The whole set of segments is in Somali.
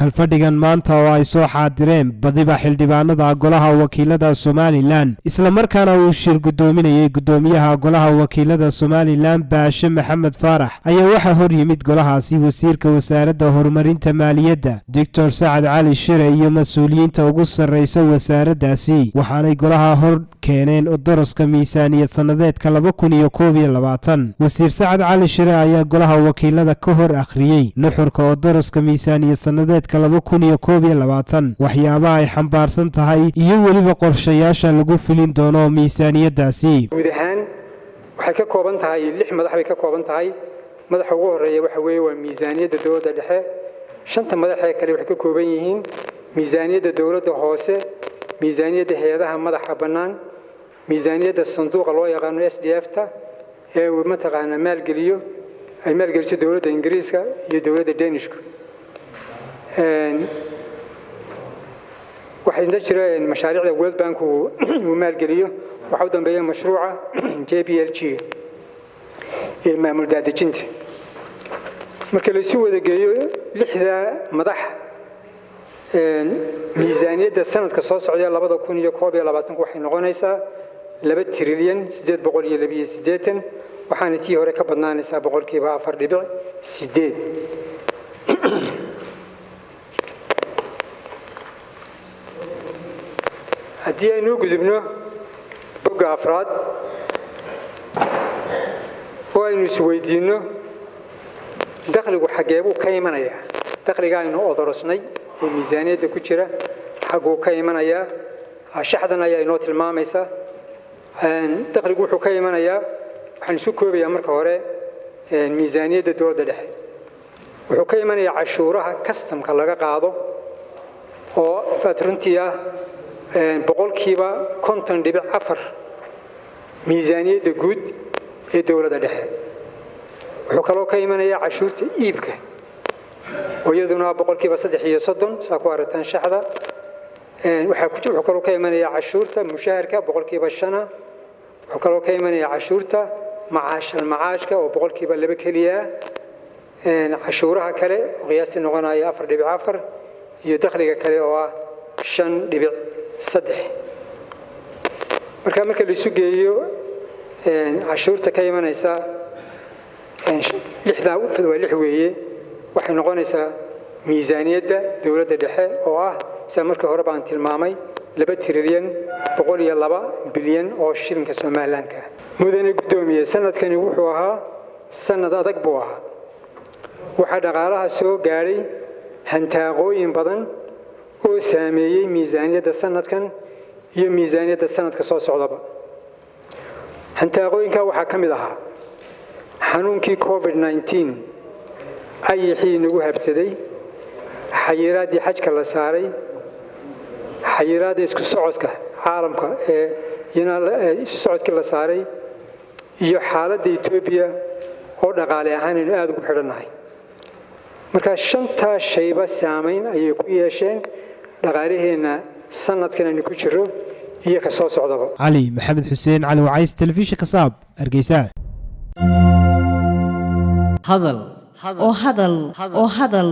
Kalfadhigan maanta oo ay soo xaadireen badiba xildhibaanada Golaha Wakiilada Somalilan, islamarkaana uu shir guddoominayey guddoomiyaha Golaha Wakiilada Somalilan, Baashe Maxamed Faarax, ayaa waxaa hor yimid golahaasi wasiirka Wasaaradda Horumarinta Maaliyadda, Doctor Sacad Cali Shire, iyo mas-uuliyiinta ugu sarreysa wasaaraddaasi. Waxaanay golaha hor keeneen odoroska miisaaniyad sannadeedka 2021. Wasiir Sacad Cali Shire ayaa Golaha Wakiilada ka hor akhriyey nuxurka odoroska miisaaniyad sannadeedka 2021, waxyaabaha ay xambaarsan tahay iyo weliba qorshayaasha lagu fulin doono miisaaniyaddaasi. Guud ahaan waxay ka kooban tahay lix madax bay ka kooban tahay. Madaxa ugu horeeya waxa weeye waa miisaaniyadda dowladda dhexe. Shanta madax ee kale waxay ka kooban yihiin miisaaniyadda dowladda hoose, miisaaniyadda hay-adaha madaxa bannaan, miisaaniyadda sanduuqa loo yaqaano SDF ta ee uu mataqaanaa maalgeliyo, ay maalgeliso dowladda Ingiriiska iyo dowladda Danishka. Waxaa inta jira mashaariicda World Bank uu maalgeliyo. Waxaa u dambeeya mashruuca JPLG ee maamul daadejinta. Marka laysu wada geeyo lixdaa madax, miisaaniyadda sanadka soo socda 2021-ku waxay noqonaysaa 2 trilyan 882, waxaana tii hore ka badnaanaysaa 4.8%. Haddii aynu gudubno bogga afraad oo aynu isweydiinno dakhligu xaggeebuu ka imanayaa, dakhliga aynu odorosnay oo miisaaniyadda ku jira xagguu ka imanayaa? Shaxdan ayaa inoo tilmaamaysa. Dakhligu wuxuu ka imanayaa, waxaan isu koobayaa marka hore miisaaniyadda dowladda dhexe, wuxuu ka imanayaa cashuuraha kastamka laga qaado oo faat runtii ah 50.4% miisaaniyadda guud ee dowladda dhexe. Wuxuu kaloo ka imanayaa cashuurta iibka oo iyaduna 33%, saa ku aragtaan shaxda. Wuxuu kaloo ka imanayaa cashuurta mushaharka 5%-a. Wuxuu kaloo ka imanayaa cashuurta macaashal macaashka oo 2% keliya ah, cashuuraha kale oo qiyaastii noqonaya 4.4, iyo dakhliga kale oo ah 5.3. Marka marka la isu geeyo cashuurta ka imanaysa lixdaa, waa lix weeye, waxay noqonaysaa miisaaniyadda dowladda dhexe oo ah, sida markii hore baan tilmaamay, 2 trilyan 102 bilyan oo shilinka Somalilandka. Mudane guddoomiye, sanadkani wuxuu ahaa sanad adag buu ahaa. Waxaa dhaqaalaha soo gaadhay hantaaqooyin badan oo saameeyey miisaaniyadda sanadkan iyo miisaaniyadda sanadka soo socdaba. Hantaaqooyinkaa waxaa ka mid ahaa xanuunkii COVID-19, ayixii nagu habsaday, xayiraaddii xajka la saaray, xayiraadda isku socodka caalamka ee isu socodkii la saaray, iyo xaaladda Etoobiya oo dhaqaale ahaan aynu aada ugu xidhannahay. Marka shantaa shayba saamayn ayay ku yeesheen dhaqaalaheenna sanadkan aynu ku jiro iyo ka soo socdaba. Cali Maxamed Xuseen, Cali Wacays, Telefishinka Saab, Hargeysa. Hadal oo hadal oo hadal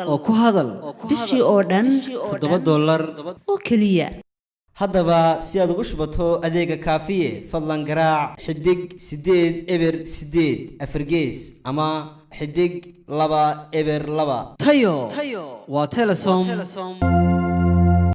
oo ku hadal bishii oo dhan $7 oo keliya. Haddaba si aad ugu shubato adeega Kaafiye, fadlan garaac *808 4# ama *202. Tayo waa Telesom.